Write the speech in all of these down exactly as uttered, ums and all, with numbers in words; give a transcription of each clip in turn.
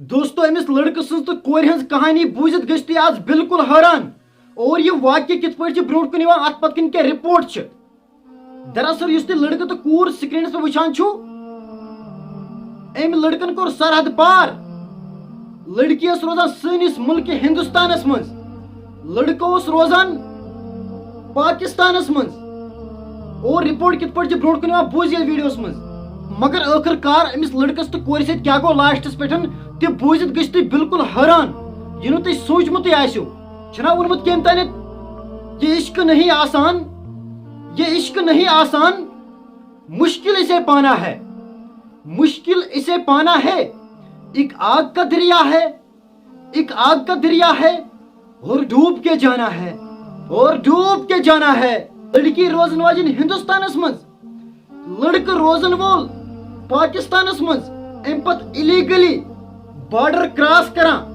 دوستو، أمِس لڑکہٕ سٕنٛز تہٕ کورِ ہٕنٛز کہانی بوٗزِتھ گٔژھِو تُہۍ آز بالکل حٲران۔ اور یہِ واقعہٕ کِتھ پٲٹھۍ چھُ برونٛٹھ کُن یِوان، اَتھ پتہٕ کِنۍ کیٛاہ رِپورٹ چھِ۔ دراصل یُس تہِ لڑکہٕ تہٕ کوٗر سکرینس پٮ۪ٹھ وٕچھان چھُو، أمۍ لڑکن کوٚر سرحد پار۔ لڑکی ٲس روزان سٲنِس مُلکہِ ہندوستانس منٛز۔ لڑکہٕ اوس روزان پاکستانس منٛز۔ اور رپورٹ کِتھ پٲٹھۍ چھِ برونٛٹھ کُن یِوان، بوٗزِو یَتھ ویڈیوس منٛز۔ مگر ٲخٕر کار أمِس لڑکس تہٕ کورِ سۭتۍ کیٛاہ گوٚو لاسٹس پٮ۪ٹھ، تہِ بوٗزِتھ گٔژھِو تُہۍ بالکل حٲران، یہِ نہٕ تُہۍ سوٗنٛچمُتُے آسِوٕ۔ چھُنہ ووٚنمُت کٔمۍ تانٮ۪تھ، یہ عشق نہیں آسان، یہ عشق نہیں آسان، مشکل اسے پانا ہے، مشکل اسے پانا ہے، ایک آگ کا دریا ہے، ایک آگ کا دریا ہے، اور ڈوب کے جانا ہے، اور ڈوب کے جانا ہے۔ لڑکی روزن واجن ہندوستانس منٛز، لڑکہٕ روزن وول پاکستانس منٛز، امہِ پتہٕ الیگلی بارڈر کراس کران۔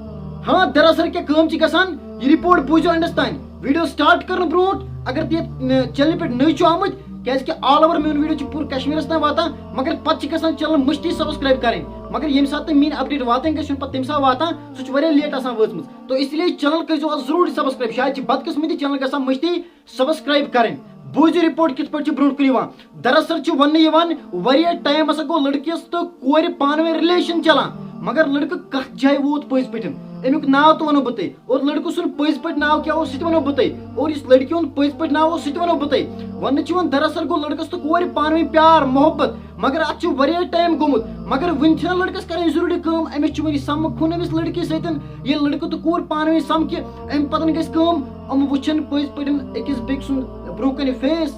ہاں، دراصل کیٛاہ کٲم چھِ گژھان، یہِ رپورٹ بوٗزِو اینڈس تام۔ ویڈیو سٹارٹ کرنہٕ برونٛٹھ اگر تُہۍ یتھ، م، چینلہِ پٮ۪ٹھ نٔوۍ چھِو آمٕتۍ، کیٛازِ کہِ آل اوور میون ویڈیو چھِ پوٗرٕ کشمیرس تام واتان، مگر پتہٕ چھِ گژھان چینل مٔشتٕے سبسکرایب کرٕنۍ۔ مگر ییٚمہِ ساتہٕ تُہۍ میٲنۍ اپڈیٹ واتان گژھِ، چھُنہٕ پتہٕ تمہِ ساتہٕ واتان، سُہ چھُ واریاہ لیٹ آسان وٲژمٕژ۔ تو اس لیے چینل کٔرۍزیو آز ضروٗری سبسکرایب۔ شاید چھِ بدقسمتی چینل گژھان مٔشتٕے سبسکرایب کرٕنۍ۔ بوٗزِو رپورٹ کِتھ پٲٹھۍ چھِ برونٛٹھ کُن یِوان۔ دراصل چھُ وننہٕ یِوان، واریاہ ٹایم ہسا گوٚو لڑکِیَس تہٕ کورِ پانہٕ ؤنۍ رِلیشن چلان، مگر لڑکہٕ کتھ جایہِ ووت پٔزۍ پٲٹھۍ، امیُک ناو تہِ ونو بہٕ تۄہہِ، اور لڑکہٕ سُنٛد پٔزۍ پٲٹھۍ ناو کیٛاہ اوس، سُہ تہِ ونو بہٕ تۄہہِ، اور یُس لڑکی ہُنٛد پٔزۍ پٲٹھۍ ناو اوس، سُہ تہِ ونو بہٕ تۄہہِ۔ وننہٕ چھُ یِوان، دراصل گوٚو لڑکس تہٕ کورِ پانہٕ ؤنۍ پیار محبت، مگر اتھ چھُ واریاہ ٹایم گوٚمُت، مگر وُنہِ چھِنہٕ لڑکس کرٕنۍ ضروٗری کٲم، أمِس چھُ وُنہِ سمکھُن أمِس لڑکی سۭتۍ۔ ییٚلہِ لڑکہٕ تہٕ کوٗر پانہٕ ؤنۍ سمکھِ، امہِ پتن گژھِ کٲم، یِم وٕچھن پٔزۍ پٲٹھۍ أکِس بیٚکہِ سُنٛد برونٛہہ کنہِ فیس۔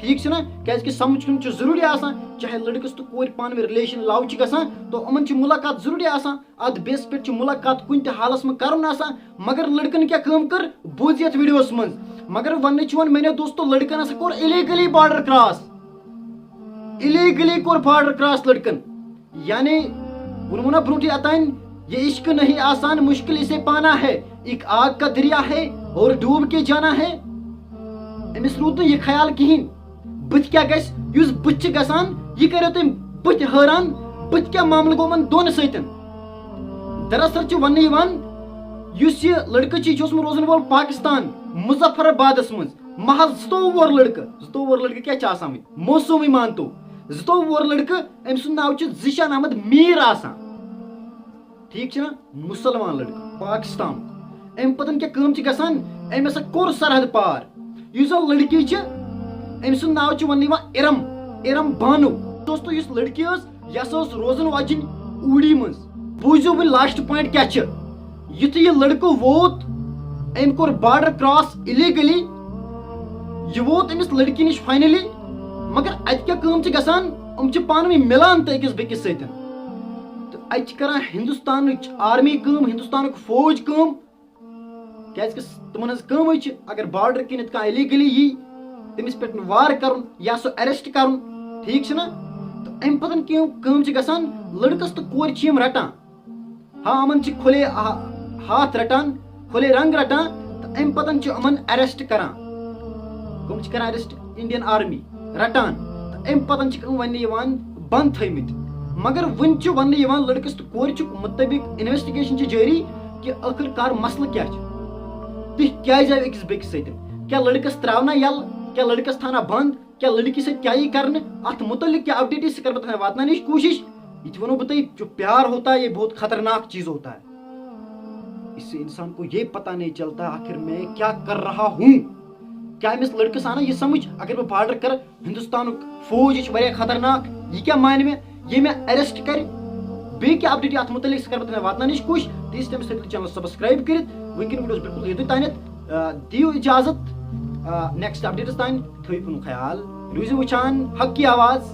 ٹھیٖک چھُنہ؟ کیازِ کہِ سمکھُن چھُ ضروٗری آسان، چاہے لڑکس تہٕ کورِ پانہٕ ؤنۍ رِلیشن لو چھِ گژھان، تو یِمن چھِ مُلاقات ضروٗری آسان، اتھ بیسس پٮ۪ٹھ چھُ مُلاقات کُنہِ تہِ حالس منٛز کرُن آسان۔ مگر لڑکن کیٛاہ کٲم کٔر، بوٗز یتھ ویڈیوس منٛز۔ مگر وننہٕ چھُ یِوان، میانیو دوستو، لڑکن ہسا کوٚر الیگلی بارڈر کراس، الیگلی کوٚر بارڈر کراس لڑکن۔ یعنی ووٚنمو نہ برونٛٹھٕے اوتانۍ، یہ عشق نہیں آسان، مشکل اسے پانا ہے، ایک آگ کا دریا ہے، اور ڈوب کے جانا ہے۔ أمِس روٗد نہٕ یہِ خیال کِہیٖنۍ، بٕتھِ کیٛاہ گژھِ، یُس بٕتھِ چھِ گژھان، یہِ کٔرِو تُہۍ بٕتھِ حٲران، بٕتھِ کیٛاہ معاملہٕ گوٚو یِمن دۄن سۭتۍ۔ دراصل چھُ وننہٕ یِوان، یُس یہِ لڑکہٕ چھُ، یہِ چھُ اوسمُت روزن وول پاکستان، مظفر آبادس منٛز، محض زٕتووُہ وُہر لڑکہٕ۔ زٕتووُہ وُہر لڑکہٕ کیٛاہ چھِ آسان وۄنۍ؟ موسومٕے مانتو، زٕتووُہ وُہر لڑکہٕ، أمۍ سُنٛد ناو چھُ ذیشان احمد میٖر آسان۔ ٹھیٖک چھُنہ؟ مُسلمان لڑکہٕ، پاکستان۔ اَمہِ پتہٕ کیٛاہ کٲم چھِ گژھان؟ أمۍ ہسا کوٚر سرحد پار۔ یُس زن لڑکی چھِ، أمۍ سُنٛد ناو چھُ وننہٕ یِوان ارم، ارم بانو۔ دوستو، یُس لڑکی ٲس، یہِ ہسا ٲس روزن واجِنۍ اوٗڑی منٛز۔ بوٗزِو وۄنۍ لاسٹ پوینٹ کیٛاہ چھِ۔ یُتھُے یہِ لڑکہٕ ووت، أمۍ کوٚر بارڈر کراس الیگلی۔ یہِ ووت أمِس لڑکی نِش فاینلی۔ مگر اتہِ کیٛاہ کٲم چھِ گژھان؟ یِم چھِ پانہٕ ؤنۍ مِلان تہٕ أکِس بیٚکِس سۭتۍ۔ تہٕ اتہِ چھِ کران ہندوستانٕچ آرمی کٲم، ہندوستانُک فوج کٲم۔ کیازِ کہِ تِمن ہٕنٛز کٲمٕے چھِ، اگر بارڈر کِنٮ۪تھ کانٛہہ الیگلی یی، تٔمِس پٮ۪ٹھ وار کرُن یا سُہ اریسٹ کرُن۔ ٹھیٖک چھُنہ؟ تہٕ امہِ پتہٕ کٲم، کٲم چھِ گژھان، لڑکس تہٕ کورِ چھِ یِم رٹان۔ ہاں، یِمن چھِ کھُلے ہا-، ہاتھ رٹان، کھُلے رنگ رٹان، تہٕ امہِ پتہٕ چھِ یِمن اریسٹ کران۔ کٕم چھِ کران اریسٹ؟ انڈین آرمی رٹان۔ تہٕ امہِ پتہٕ چھِ یِم وننہٕ یِوان بند تھٲومٕتۍ۔ مگر وُنہِ چھُ وننہٕ یِوان، لڑکس تہٕ کورِ چھُ مُطٲبق انویسٹیگیشن چھِ جٲری کہِ ٲخٕر کار مسلہٕ کیٛاہ چھُ، تُہۍ کیٛازِ آیِو أکِس بیٚکِس سۭتۍ؟ کیٛاہ لڑکس ترٛاونا یَلہٕ؟ کیٛاہ لڑکس تھاونا بند؟ کیٛاہ لڑکی سۭتۍ کیٛاہ یی کرنہٕ؟ اتھ مُتعلق کیٛاہ اپڈیٹ چھِ، سُہ کرٕ بہٕ تۄہہِ واتناونٕچ کوٗشش۔ یہِ تہِ ونو بہٕ تۄہہِ، جو پیار ہوتا ہے، یہ بہت خطرناک چیز ہوتا ہے۔ اس سے انسان کو یہ پتہ نہیں چلتا آخر میں کیا کر رہا ہوں۔ کیٛاہ أمِس لڑکس آنا یہِ سمجھ، اگر بہٕ بارڈر کرٕ، ہندوستانُک فوج، یہِ چھُ واریاہ خطرناک، یہِ کیٛاہ مانہِ مےٚ، یہِ مےٚ اریسٹ کرِ؟ بیٚیہِ کیٛاہ اپڈیٹ اتھ مُتعلق، سُہ کرٕ بہٕ تۄہہِ واتناونٕچ کوٗشش۔ تیٖتِس ٹایمس تھٲیِو چینل سبسکرایب کٔرِتھ۔ وٕنکیٚن ویڈیوس بالکل یوتُے تانٮ۪تھ۔ آ، دِیِو اجازت، آ، نیکسٹ اپڈیٹس تام۔ تھٲیِو پنُن خیال، روٗزِو وٕچھان حق کی آواز۔